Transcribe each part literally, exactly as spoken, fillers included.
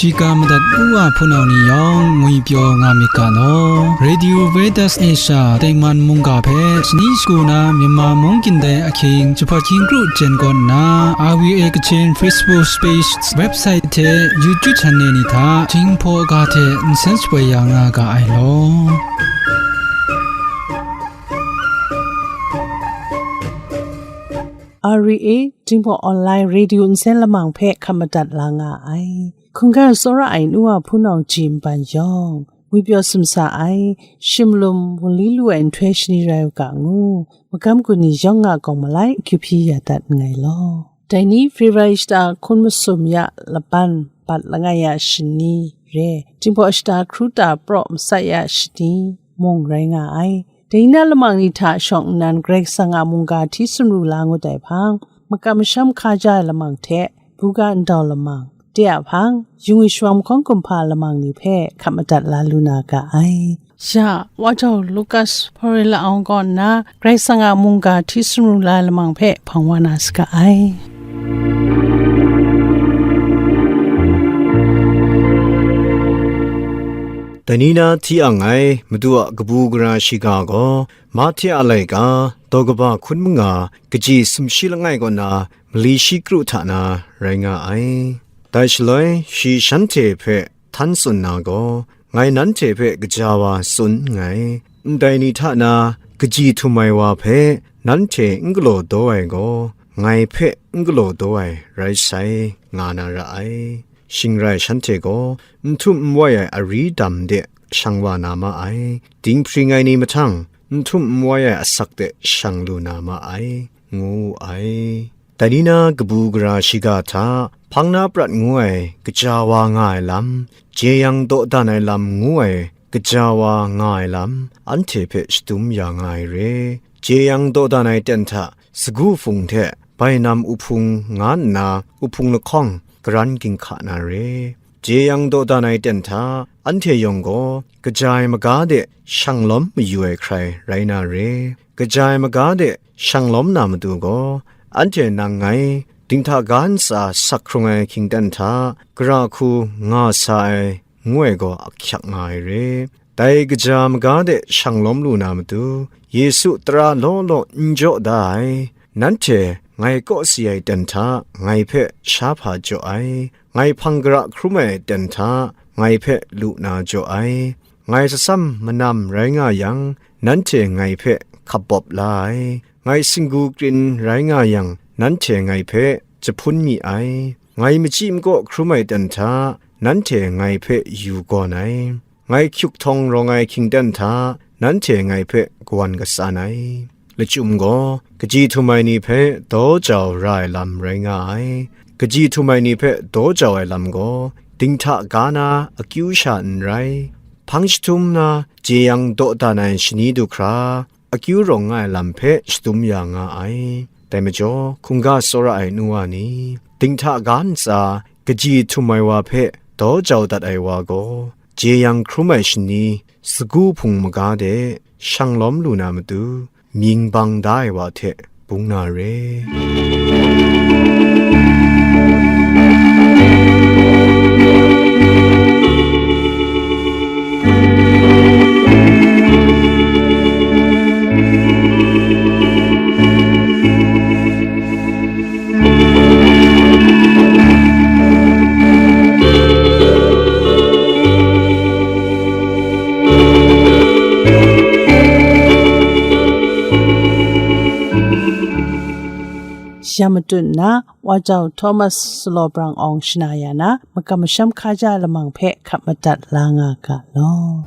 Shiga madat u wa hpunau ni yawng ngwipyaw nga myit ga law. Radio Veritas Asia tengman mungga hpe shani shagu na Myanmar mung gindai ahkying jahpawt hkying kru jen kaw nna, R V A Kachin Facebook page, website hte YouTube channel ni hta Jinghpaw ga hte nsen shapoi ya nga ga ai law. R V A Jinghpaw Online Radio nsen lamang hpe hkap madat la nga ai. Hkungga tsawra ai nu wa hpunau ji nban yawng, ngwipyaw sumsa ai, shimlum wunli lu ai nhtoi shani rai u ga ngu, magam gun ni yawng a gawng malai akyu hpyi ya dat nngai law. Dai ni February shata hkun masum ya laban bat langai ya shani re, Jinghpaw shata hkru ta praw matsat ya shani mung rai nga ai. Dai ni na lamang ni hta shawng nnan Karai Kasang a mungga hti sumru la ngut ai hpang, makam masham hkaja ai lamang hte, buga ndau lamang, de a hpang, yung ai shawang mahkawng kumhpa lamang ni hpe hkap madat la lu na ga ai. Ya, Wajau Lukas Hpawri la-awng kaw nna, Karai Kasang a mungga hti sumru la ai lamang hpe hpang wa na saga ai. Dai ni na hti ang ai Madu a kabu gara shiga gaw, Mahte a laika, daw kaba hkun manga, kaji sumshi langai kaw na, mali shi kru hta na rai nga ai. Dai shaloi, shi shanhte hpe htan tsun na gaw, ngai nanhte hpe gaja wa tsun nngai. Ndai ni hta na, kaji htum ai wa hpe nanhte n galaw daw ai gaw, ngai hpe n galaw daw ai rai sai, nga na ra ai. Shing rai shanhte gaw, n htum n wai ai ari dam de shang wa na ma ai, dinghpring ai ni mahtang, n htum n wai ai asak de shang lu na ma ai, ngu wu ai. Dai ni na kabu gara shiga hta, hpang na prat ngu ai, kaja wa nga ai lam, jeyang dawdan ai lam ngu ai, kaja wa nga ai lam, anhte hpe shadum ya nga ai re. Jeyang dawdan ai ten hta, sagu hpung hte, bainam uhpung nga nna, uhpung lahkawng, karan ginhka na re. Jeyang dawdan ai ten hta, anhte yawng gaw, kaja ai maga de shang lawm mayu ai hkrai rai na re. Kaja ai maga de shang lawm na matu gaw, anhte nang ngai, dinghta ga ntsa sak hkrung ai hkying ten hta, gara hku nga sa ai, ngu ai gaw ahkyak nga ai re. Dai kaja maga de shang lawm lu na matu, Yesu tara law law n jaw da ai, nanhte ngai kawsi ai ten hta ngai hpe sha hpa jaw ai, ngai hpang gara hkrum ai ten hta ngai hpe lu na jaw ai, ngai tsasam manam rai nga yang, nanhte ngai hpe hkap bawp la ai, ngai singgu krin rai nga yang, nanhte ngai hpe jahpun mi ai, ngai machyi makaw hkrum ai ten hta nanhte ngai hpe yu gawn ai, ngai hkyuk htawng rawng ai hkying ten hta nanhte ngai hpe kawan katsan ai. Lachyum gaw, kaji htum ai ni hpe daw jau ra ai lam rai nga ai. Kaji htum ai ni hpe daw jau ai lam gaw, dinghta ga na akyu sha n rai, hpang jahtum na jeyang dawdan ai shani du hkra, akyu rawng nga ai lam hpe shadum ya nga ai. Dai majaw, hkungga tsawra ai nu wa ni, dinghta ga ntsa kaji htum ai wa hpe daw jau dat ai wa gaw, jeyang hkrum ai shani, sagu hpung maga de shang lawm lu na matu, mying bang da ai wa hte bung na re. Ya matut nna, Wa Jau Thomas Salaw Brang Awng shana ya na, makam masham hkaja lamang hpe hkap madat la nga ga law.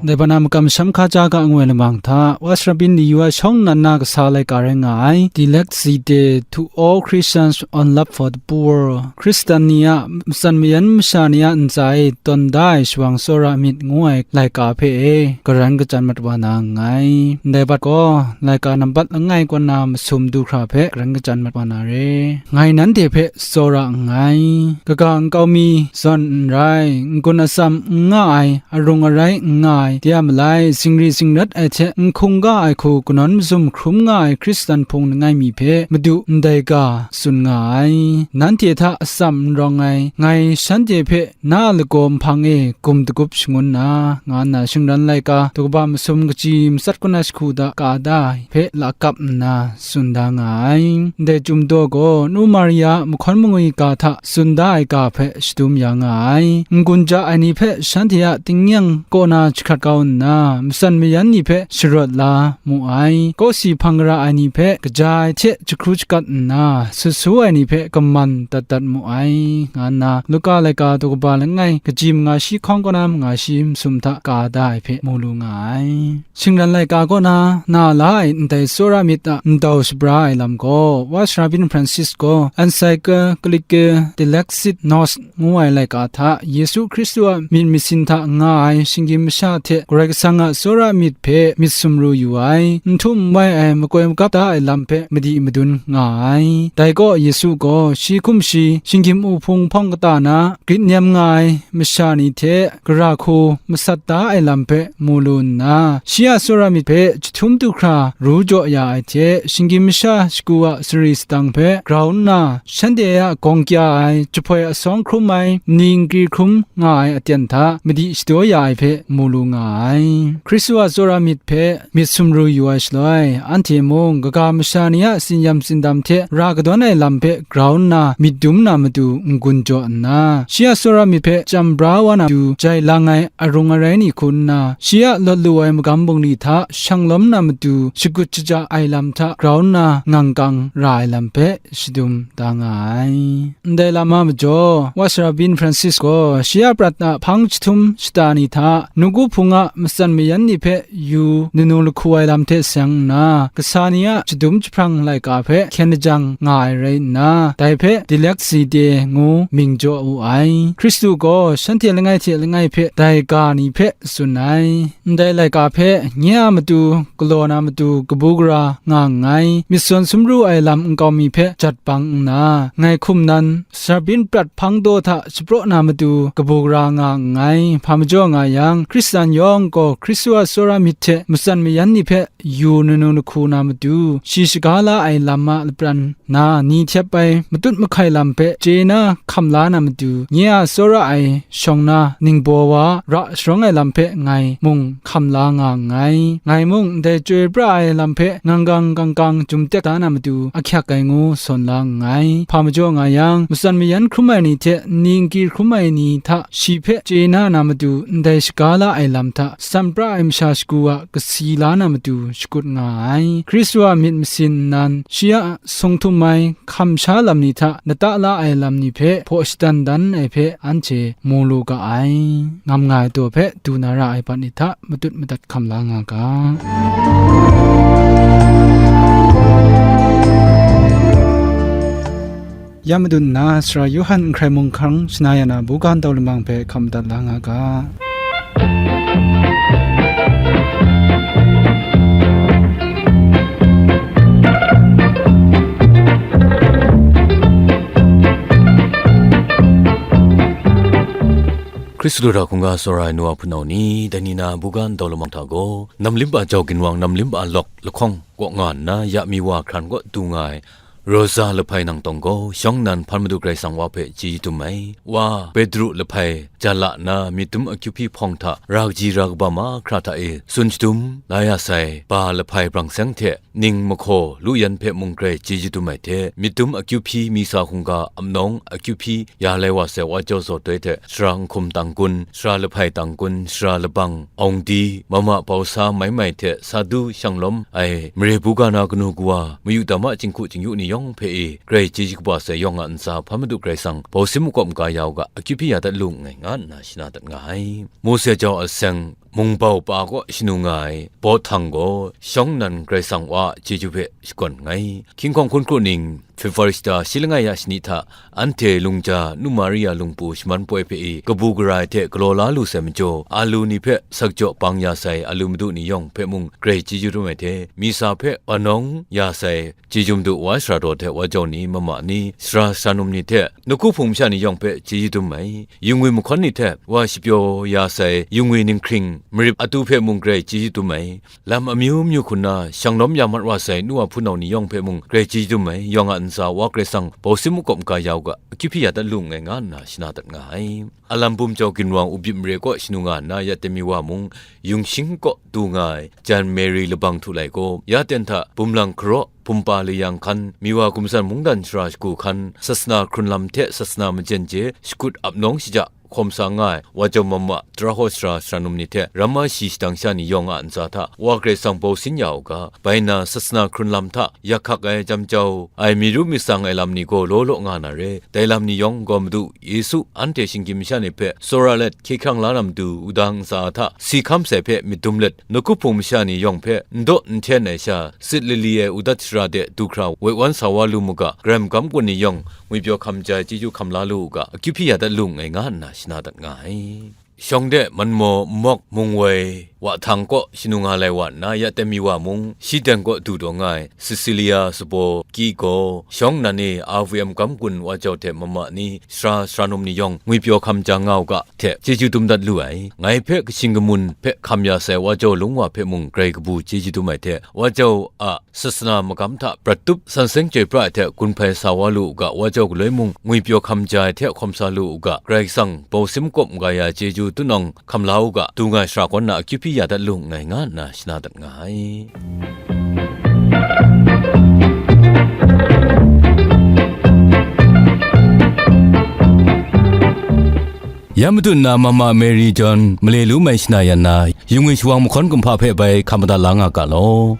Dai bana makam masham hkaja ga ngoi lamang hta, West Rabin Liyu a shawng nnan na kasa laika rai nga ai, Dilek Zide, To All Christians on Love for the Poor, Hkristan ni a matsan mayan masha ni a ntsa e tawn da ai shawang tsawra myit ngu ai laika hpe e, garan kachyan mat wa na nngai. Ndai bat gaw, laika nambat langai kaw na masum du hkra hpe garan kachyan mat wa na re. Ngai nanhte hpe tsawra nngai. Kaga nkau mi zawn n rai, n-gun atsam n nga ai, arung arai n nga ai, Ya malai, singri singrat ai hte n hkungga ai hku kanawn mazum hkrum nga ai Hkristan hpung langai mi hpe Madu ndai ga tsun nga ai. Nanhte hta atsam n rawng ai, ngai shanhte hpe na a lagaw nhpang e gum dagup shangun na, nga nna shingran laika daw kaba masum kaji matsat kaw na jahku da ka da ai hpe lakap nna tsun da nga ai. Ndai Chyum Daw gaw Nu Maria mahkawn mangwi ga hta tsun da ai ga hpe shadum ya nga ai. N-gun ja ai ni hpe shanhte a tingnyang kaw na jahkrat kau nna, matsan mayan ni hpe sharawt la mu ai. Kawsi hpang gara ai ni hpe kaja ai hte jahkru shakat nna, sut su ai ni hpe kaman dat dat mu ai, nga nna Luka laika daw kaba langai kaji manga shi hkawng kaw na manga shi masum hta ka da ai hpe mu lu nga ai. Shingran laika kaw na, na la ai ndai tsawra myit a ndau shabra ai lam gaw, Wa Sara Byin Francis gaw Encyclical Dilexit Nos ngu ai laika hta Yesu Hkristu a myit masin hta nga ai shinggyim masha hte Karai Kasang a tsawra myit hpe myit sumru yu ai, n htum n wai ai makoi magap da ai lam hpe madi madun nga ai. Dai gaw Yesu gaw shi hkum shi shinggyim u hpung hpawng kata na grit nem nga ai masha ni hte gara hku masat da ai lam hpe mu lu nna, shi a tsawra myit hpe jahtum du hkra ru jaw ya ai hte, shinggyim masha shagu a sari sadang hpe grau nna, shanhte a gawng kya ai, jahpoi asawng hkrum ai, nni nkri hkrum nga ai aten hta madi shadaw ya ai hpe mu lu nga ai. Hkristu a tsawra myit hpe myit sumru yu ai shaloi, anhte mung kaga masha ni a tsin-yam tsindam hte ra kadawn ai lam hpe grau nna myit dum na matu n-gun jaw nna, shi a tsawra myit hpe chyam bra wa na matu jai lang ai arung arai ni hku nna, shi a lawt lu ai magam bungli hta shang lawm na matu shagut shaja ai lam hta grau nna ngang kang ra ai lam hpe shadum da nga ai. Ndai lam a majaw, Wa Sara Byin Francis gaw shi a prat a hpang jahtum shata ni hta, nawku hpung a matsan mayan ni hpe yu nanu lahku ai lam hte seng nna, kasa ni a jadum jahprang laika hpe hkyen lajang nga ai rai nna, dai hpe Dilexit ngu mying jaw wu ai. Hkristu gaw shanhte langai hte langai hpe dai ga ni hpe tsun ai. Ndai laika hpe nye a matu galaw na matu kabu gara nga nngai, myit sawn sumru ai lam nkau mi hpe jat bang nna, ngai hkum nan, Sara Byin prat hpang daw hta shapraw na matu kabu gara nga nngai. Hpa majaw nga yang, Hkristan yawng gaw Hkristu a tsawra myit hte matsan mayan ni hpe yu nanu lahku na matu, shi shaga la ai lam a lapran na ni htep ai matut mahkai lam hpe chye na hkam la na matu, nye a tsawra ai shawng na ningbaw wa a ra sharawng ai lam hpe ngai mung hkam la nga nngai. Ngai mung ndai chyoi pra ai lam hpe ngang gang kang kang jum tek da na matu ahkyak ai ngu sawn la nngai. Hpa majaw nga yang, matsan mayan hkrum ai ni hte nni nkri hkrum ai ni hta shi hpe chye na na matu, ndai shaga la ai lam hta san pra ai masha shagu a kasi la na matu shakut nga ai. Hkristu a myit masin nnan shi a sung htum ai hkam sha lam ni hta lata la ai lam ni hpe hpaw shadan dan ai hpe anhte mu lu ga ai. Ngam nga ai daw hpe du na ra ai bat ni hta matut madat hkam la nga ga. Ya madun nna, Sara Yawhan n hkrai mung hkang shana ya na buga ndau lamang hpe hkam madat la nga ga. Hkristu hta hkungga tsawra ai nu wa hpunau ni, dai ni na buga ndau lamang hta gaw, namlimpa jau ginwang, namlimpa lawk lahkawng kaw nga nna, ya mi wa hkran kaw du nga ai, Rosa lahpai nang tawng gaw, shawng nnan hpan Madu Karai Kasang wa hpe chyeju dum ai. Wa Petru lahpai ja la nna, myit dum akyu hpyi hpawng hta ra kaji ra kaba mahkra hta e tsun shadum la ya sai, ba lahpai brang seng hte ning mahkaw lu yan hpe mung grai chyeju dum ai hte, myit dum akyu hpyi misa hkungga amnawng akyu hpyi ya lai wa sai, wa jau zaw doi hte, sara nhkum tangkun, sara lahpai tangkun, sara labang, awng di, mama bau sa mai mai hte sa du shang lawm ai mare buga na kanu kawa, mayu dam a jinghku jingyu ni yawng hpe e, grai chyeju kaba sai yawng a ntsa hpa Madu Karai Kasang bau sim makawp maga ya u ga, akyu hpyi ya dat lu nngai, nga nna shana dat nga ai. Mose jau a seng, mungbau pa kaw shanu nga ai bawt htang gaw, shawng nnan Karai Kasang wa a chyeju hpe shakawn nngai. Hkying hkawng hkun hkru ning, February shata shi langai ya shani hta, anhte lungja Nu Maria lungpu shaman poi hpe e kabu gara ai hte galaw la lu sai majaw, alu ni hpe sakjaw bang ya sai alu madu ni yawng hpe mung grai chyeju dum ai hte, misa hpe wanawng ya sai chyeju madu wa sara daw hte wa jau ni, mama ni, sara sara num ni hte, nawku hpung masha ni yawng hpe chyeju dum ai. Yungwi mahkawn ni hte wa shapyaw ya sai yungwi ninghkring Marip atu hpe mung grai chyeju dum ai. Lam amyu myu hkun na, shang lawm ya mat wa sai nu wa hpunau ni yawng hpe mung grai chyeju dum ai. Yawng a ntsa Wa Karai Kasang bausim makawp maga ya u ga, akyu hpyi ya dat lu nngai, nga nna shana dat nga ai. Alam bum jau ginwang Ubit mare kaw shanu nga nna ya temi wa mung, Yungshing kaw du nga ai, jan Mary labang htu lai gaw, ya ten hta bumlang hkaraw, bumpa layang hkan, Miwa gumsan mungdan shara shagu hkan, sasana hkrun lam hte sasana majen je, shakut ap nawng shaja, hkawm sa nga ai, Wa Jau Mama, Tara Haw Sara, sara num ni hte ramma shi shadang sha ni yawng a ntsa hta, Wa Karai Kasang bau sin ya u ga, bai na, sasana hkrun lam hta yak hkak ai, jam jau ai, mi ru mi tsang ai lam ni gaw law law nga na re, dai lam ni yawng gaw Madu Yesu anhte shinggyim masha ni hpe tsawra let hkye hkrang la na matu, wudang ntsa hta si hkam sai hpe myit dum let, nawku hpung masha ni yawng hpe n daw n hten ai sha, sit lali ai udat shara de du hkra woi wan sa wa lu mu ga, Karai magam gun ni yawng ngwipyaw hkam ja ai chyeju hkam la lu u ga, akyu hpyi ya dat lu nngai, nga nna shana dat nga ai. Shawng de Manmaw, Mawk, Mungwoi, Wahtang kaw shanu nga lai wa nna, ya temi wa mung, shi deng kaw du taw nga ai, Cecilia, Sabaw, Ki gaw, shawng nnan e R V M magam gun Wa Jau hte Mama ni, sara, sara num ni yawng ngwipyaw hkam ja nga u ga hte, chyeju dum dat lu ai. Ngai hpe kashing kamun hpe hkam ya sai Wa Jau Lung Wa hpe mung grai kabu chyeju dum ai hte, Wa Jau a sasana magam hta prat tup san seng chyoi pra ai hte gun hpai sa wa lu u ga, Wa Jau galoi mung ngwipyaw hkam ja ai hte hkawm sa lu u ga, Karai Kasang bau sim kawp maga ya chyeju tunawng hkam la u ga, du nga ai shara kaw na akyu hpyi ya dat lu nngai, nga nna shana dat nga ai. Ya matu nna Mama Mary John male lu mai shana yan na, yungwi shawang mahkawn kumhpa hpe bai hkam madat la nga ga law.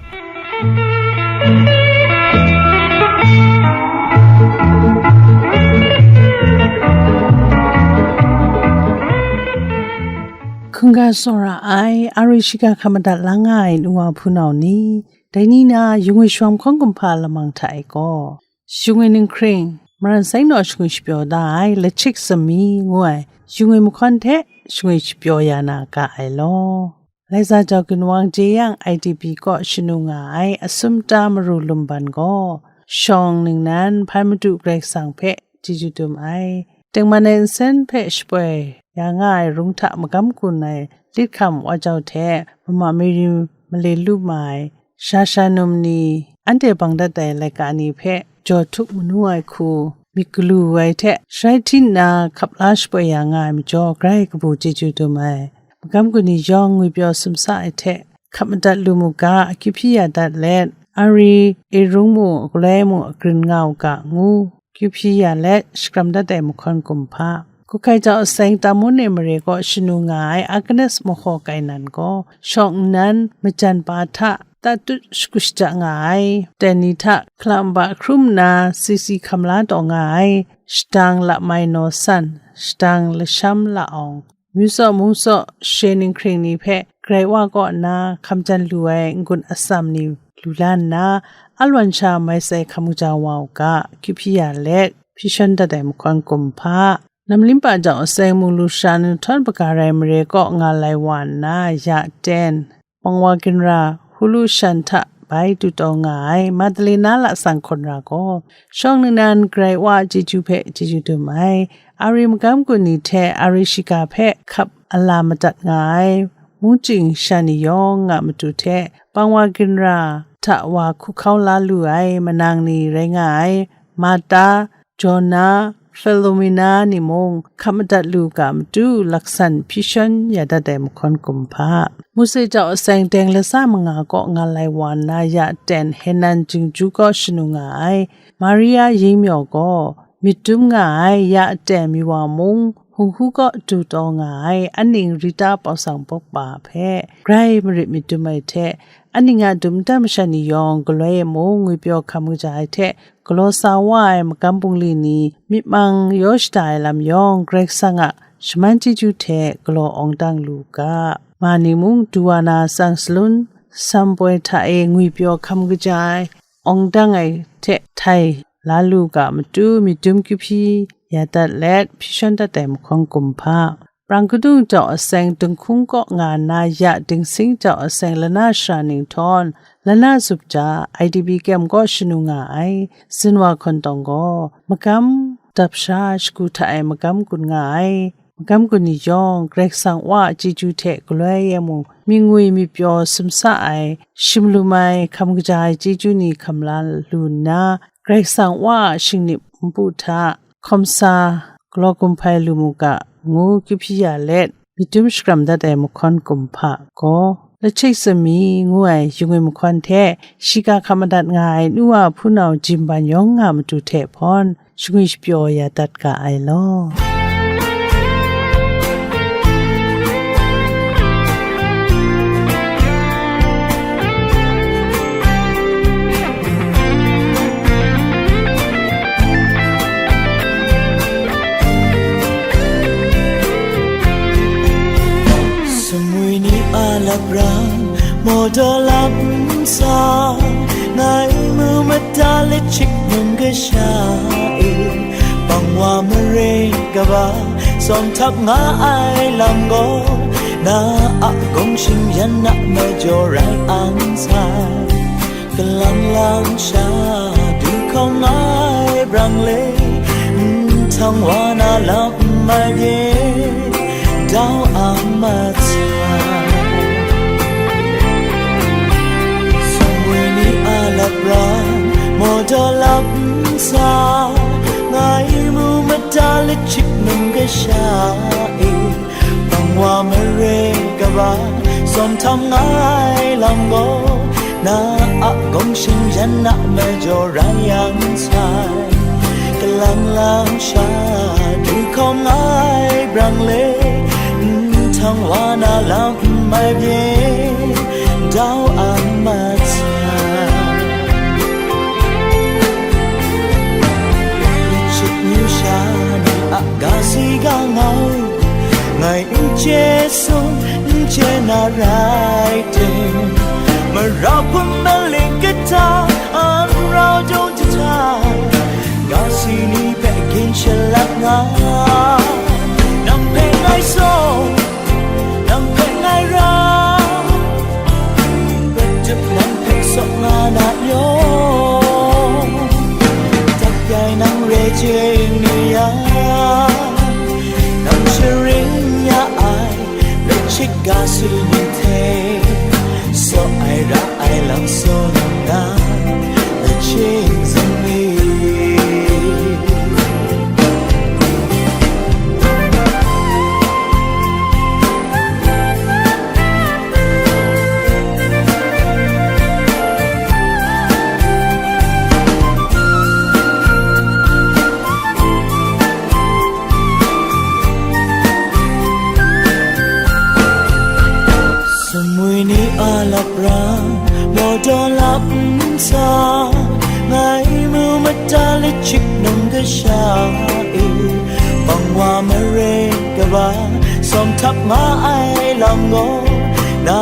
Hkungga tsawra ai, ari shiga hkam madat la nga ai nu wa hpunau ni, dai ni na yungwi shawang mahkawn kumhpa lamang hta e gaw, shingwi ninghkring, maran seng naw shingwi shapyaw da ai, Lachik Sami ngu ai, shingwi mahkawn hte shingwi shapyaw ya na ga ai law. Laiza jau ginwang jeyang I D P kaw shanu nga ai asum ta maru lumban gaw, shawng ningnan hpai madu Karai Kasang hpe chyeju dum ai. Tengman ai nsen hpe shapoi ya nga ai rung hta magam gun ai lit hkam Wa Jau hte Mama Mary male lu ma ai, sha sha num ni, anhte bang dat ai laika ni hpe jaw htuk manu ai hku myit galu ai hte, sharai hti nna hkap la shapoi ya nga ai majaw, grai kabu chyeju dum ai. Magam gun ni yawng ngwipyaw sumsa ai hte, hkap madat lu mu ga, akyu hpyi ya dat let, ari, irung mu, galoi mu, agrin nga u ga, ngu kyu hpyi ya let, shakram dat ai mahkawn kumhpa. Kuhkai jau aseng Tamun e mare kaw shanu nga ai Agnes Mahkaw Kainan gaw, shawng nnan majan pa hta tatut shagu shaja nga ai, ten ni hta hkala nba hkrum nna, sisi hkam la taw nga ai, shadang Lamai Naw San, shadang Lasham La Awng, Myu Saw Mung Saw, she ninghkring ni hpe Karai Wa kaw nna hkam jan lu ai n-gun atsam ni lu la nna, alwan sha mai sai hkam kaja wa u ga, kyu hpyi ya let, hpyi shawn dat ai mahkawn kumhpa. Namlimpa jau aseng mung lu sha nhtawm, Bagarai mare kaw nga lai wa nna, ya ten, Pangwa Ginra, Hulu Shan hta bai du taw nga ai Madalena Lasang Hkawn Ra gaw, shawng ningnan Karai Wa a chyeju hpe chyeju dum ai, ari magam gun ni hte ari shiga hpe hkap ala madat nga ai, mungchying sha ni yawng a matu hte, Pangwa Ginra hta wa hku hkau la lu ai manang ni rai nga ai, Marta, Jona, Filomena ni mung hkap madat lu ga matu, laksan hpyi shawn ya dat ai mahkawn kumhpa. Mose jau aseng deng lasa manga kaw nga lai wa nna, ya ten, Henan Jingju kaw shanu nga ai Maria Yingmyaw gaw, myit dum nga ai, ya ten, Miwa mung hung hu kaw du taw nga ai, aning Rita Pausang Pawkpa hpe grai marit myit dum ai hte, aning a dum nta masha ni yawng galoi e mung ngwipyaw hkam kaja ai hte, galaw sa wa ai magam bungli ni myit mang yaw shada ai lam yawng, Karai Kasang a shaman chyeju hte galaw awng dang lu u ga, ma ni mung du wa na tsang salun, sam poi hta e ngwipyaw hkam kaja ai, awng dang ai hte htai la lu ga matu, myit dum kyu hpyi ya dat let, hpyi shawn dat ai mahkawn kumhpa. Prang kadung jau aseng dinghkung kaw nga nna, ya dingsing jau aseng lana shara ninghtawm, lana zup ja, I D P kem kaw shanu nga ai, Zinwa Hkawn Tawng gaw, magam dap sha shagu hta e magam gun nga ai, magam gun ni yawng, Karai Kasang Wa a chyeju hte galoi e mung, myingwi myipyaw sumsa ai, shimlum ai, hkam kaja ai chyeju ni hkam la lu nna, Karai Kasang Wa a shingnip npu hta hkawm sa, galaw gumhpai lu mu ga, ngu kyu hpyi ya let, myit dum shakram dat ai mahkawn kumhpa gaw, Lachik Sumi ngu ai yung ai mahkawn hte, shiga hkam madat nga ai nu wa hpunau jimban yawng nga matu hte hpawn, shangwi shapyaw ya dat ga ai law. Sumwi ni a lap rang, mawdaw lap nsa, ngai mu mada lachik num kasha e, bang wa mare kaba, tsawm htap nga ai lam gaw, na a gawng shing yan na majaw rai ang sai. Kalang lang sha du hkawm ai brang le, nhtang wa na lam mai bye, dau ang mat sai. Sumwi ni a lap rang, mawdaw lap nsa, ngai mu mada lachik num kasha e, bang wa mare kaba, tsawm htap nga ai lam gaw, na a gawng shing yan na majaw rai yang sai. Kalang lang sha du hkawm ai brang le, nhtang wa na lam mai bye, dau ang mat sai. Lachik nyu sha ni a ga si ga ngau, ngai n chye sung, n chye na rai ting, mara hpun maling kata, an rau jawng jahta, ga si ni hpe gin shalak nga, nang hpe ngai sawk, nang hpe ngai ra, prat jahp nang hpe sawk nga na yawng, dak yai nang re chye ni yang, nang sharin ya ai, lachik ga si ni hte, sawk ai ra ai lam sawng nna, lachik zangmi. Sumwi ni a lap rang, mawdaw lap nsa, ngai mu mada lachik num kasha e, bang wa mare kaba, tsawm htap nga ai lam gaw, na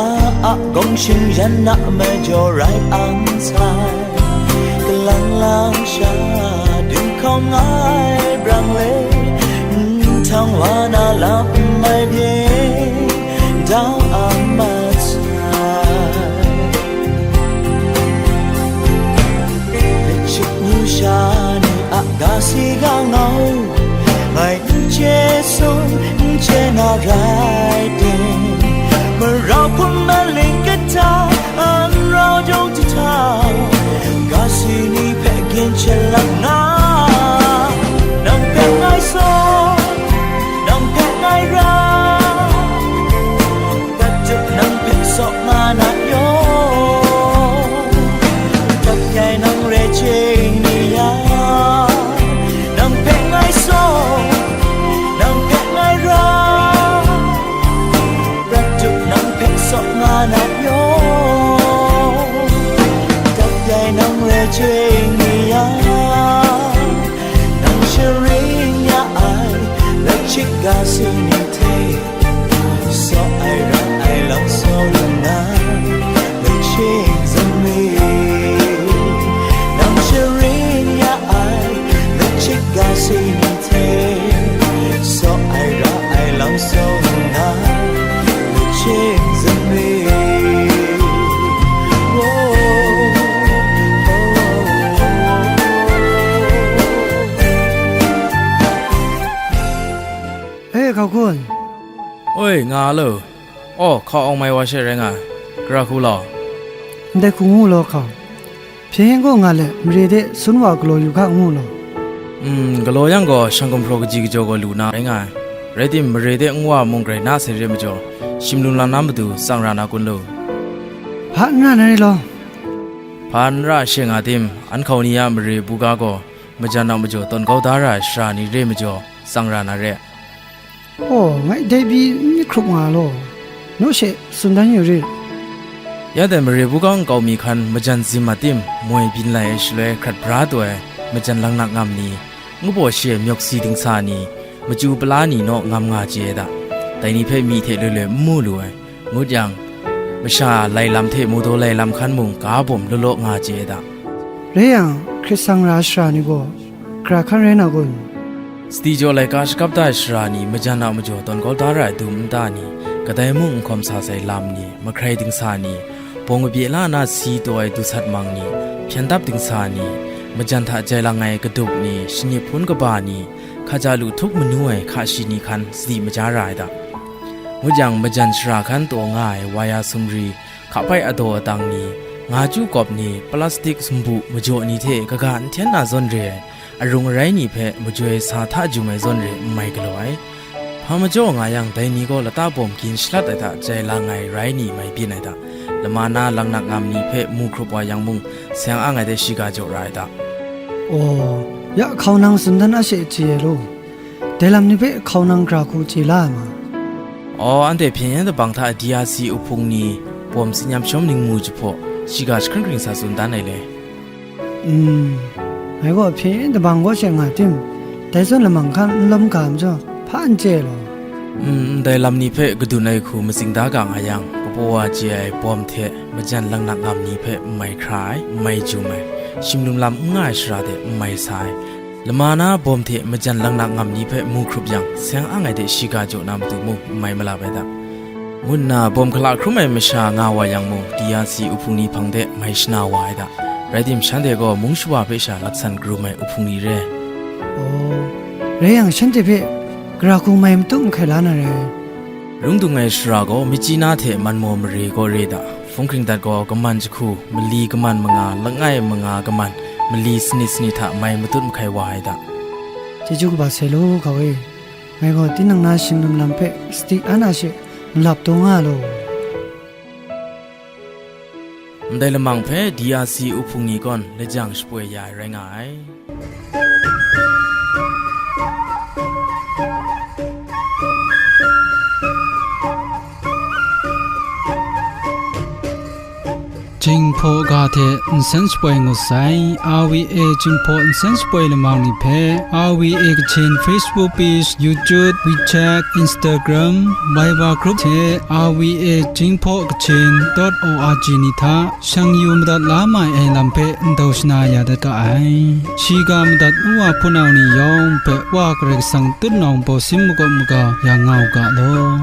a gawng shing yan na majaw rai ang sai. Kalang lang sha du hkawm nga ai brang le, nhtang wa na lam mai bye, dau ang mat sai. Lachik nyu sha ni a ga si ga ngau, ngai n chye sung, n chye na rai ting, mara hpun maling kata, an rau jawng jahta, ga si ni hpe gin shalak nga, nang hpe ngai sawk, nang hpe ngai ra, prat jahp nang hpe sawk nga na yawng, dak yai nang re chye ni yang, nang hpe ngai sawk, nang hpe ngai ra, prat jahp nang hpe sawk nga na yawng, dak yai nang re chye ni yang, nang sharin ya ai, lachik ga si ni hte, sawk ai ra ai lam sawng nna, lachik zangmi, nang sharin ya ai, lachik ga si ni hte, sawk ai ra ai lam sawng nna, lachik zangmi. Woah, woah, woah, woah. E, hkau Kun. Oi, nga lo. Aw, hkau awng mai wa she rai nga ai. Gara hku law. Ndai hku ngu law hkau. Hpyen gaw nga let, mare de sun wa galaw yu hka ngu law. Mm, galaw yang gaw, shang gumhpraw kaji kajaw gaw lu na rai nga ai. Rai tim, mare de nwa mung grai na sai re majaw, shim lum lam na matu tsang ra na kun lu. Hpa n ra na re law. Hpa n ra she nga tim, an hkau ni a mare buga gaw, majan a majaw tawn kau da ra ai sara ni re majaw, tsang ra na re. Aw, ngai dai pyi n myit hkrup nga law, naw she tsun dan yu rit. Ya dai mare buga nkau mi hkan majan zim a tim moi byin lai ai shaloi hkrat bra taw ai majan langnak ngam ni, ngu baw shi ai myawk si dingsa ni, machyu pala ni naw ngam nga chye ai da. Dai ni hpe myi hte loi loi n mu lu ai, ngut yang, masha lai lam hte mawdaw lai lam hkan mung ga bawm law law nga chye ai da. Rai yang, hkrit sang ra ai sara ni gaw, gara hkan rai na kun? Sadi jaw laika shakap da ai sara ni majan a majaw tawn kau da ra ai dum nta ni, kadai mung n hkawm sa sai lam ni, mahkrai dingsa ni, bawng kabye la na si taw ai dusat mang ni, hpyen dap dingsa ni, majan hta jai lang ai kadup ni, shanip hpun kaba ni, hkaja lu htup manu ai hka shi ni hkan sadi maja ra ai da. Ngut yang, majan sara hkan taw nga ai waya sumri, hka bai adaw atang ni, nga chyu kawp ni, plastik sumbu majaw ni hte kaga n hten na zawn re ai, arung arai ni hpe majoi sa hta jum ai zawn re n mai galaw ai. Hpa majaw nga yang, dai ni gaw lata bawm gin shalat ai hta jai lang ai rai ni mai byin ai hta, lama na langnak ngam ni hpe mu hkrup wa yang mung, seng ang ai de shiga jaw ra ai hta. Aw, ya hkau nang tsun dan a she chye ai law. Dai lam ni hpe hkau nang gara hku chye la ai ma? Aw, anhte hpyen yen dabang hta D R C uhpung ni bawm tsin yam shawm ningmu jahpaw, shiga jahkring hkring sa tsun dan ai le. Mm, ngai gaw hpyen yen dabang kaw she nga tim, dai zawn lamang hkan n lawm ga majaw, hpa n chye law. Mm, ndai lam ni hpe kadun ai hku matsing da ga nga yang, kapaw wa chye ai bawm hte majan langnak ngam ni hpe n mai hkra ai, n mai jum ai, shim lum lam n nga ai shara de n mai sa ai, lama na bawm hte majan langnak ngam ni hpe mu hkrup yang, seng ang ai de shiga jaw na matu mung n mai malap ai da. Ngu nna bawm hkala hkrum ai masha nga wa yang mung, D R C uhpung ni hpang de mai shana wa ai da. Rai tim, shanhte gaw mung shawa hpe sha laksan karum ai uhpung ni re. Aw, rai yang, shanhte hpe gara hku mai matut mahkai la na rai. Lung dung ai shara gaw, Myitkyina hte Manmaw mare gaw re da. Hpung hkring dat gaw, kaman jahku, mali kaman manga, langai manga kaman, mali sanit sanit hta mai matut mahkai wa ai da. Chyeju kaba sai law, hkau e. Ngai gaw tinang na shing lam lam hpe sadi an a she malap taw nga law. Ndai lamang hpe D R C uhpung ni gaw lajang shapoi ya ai rai nga ai. Jinghpaw ga hte nsen shapoi ngut sai, R V A Jinghpaw nsen shapoi lamang ni hpe, R V A Kachin Facebook page, YouTube, WeChat, Instagram, Viber group hte R V A Jinghpaw Kachin dot O R G ni hta shang yu madat la mai ai lam hpe ndau shana ya dat ga ai. Shiga madat u wa hpunau ni yawng hpe Wa Karai Kasang tutnawng bawsin makawp maga ya nga u ga law.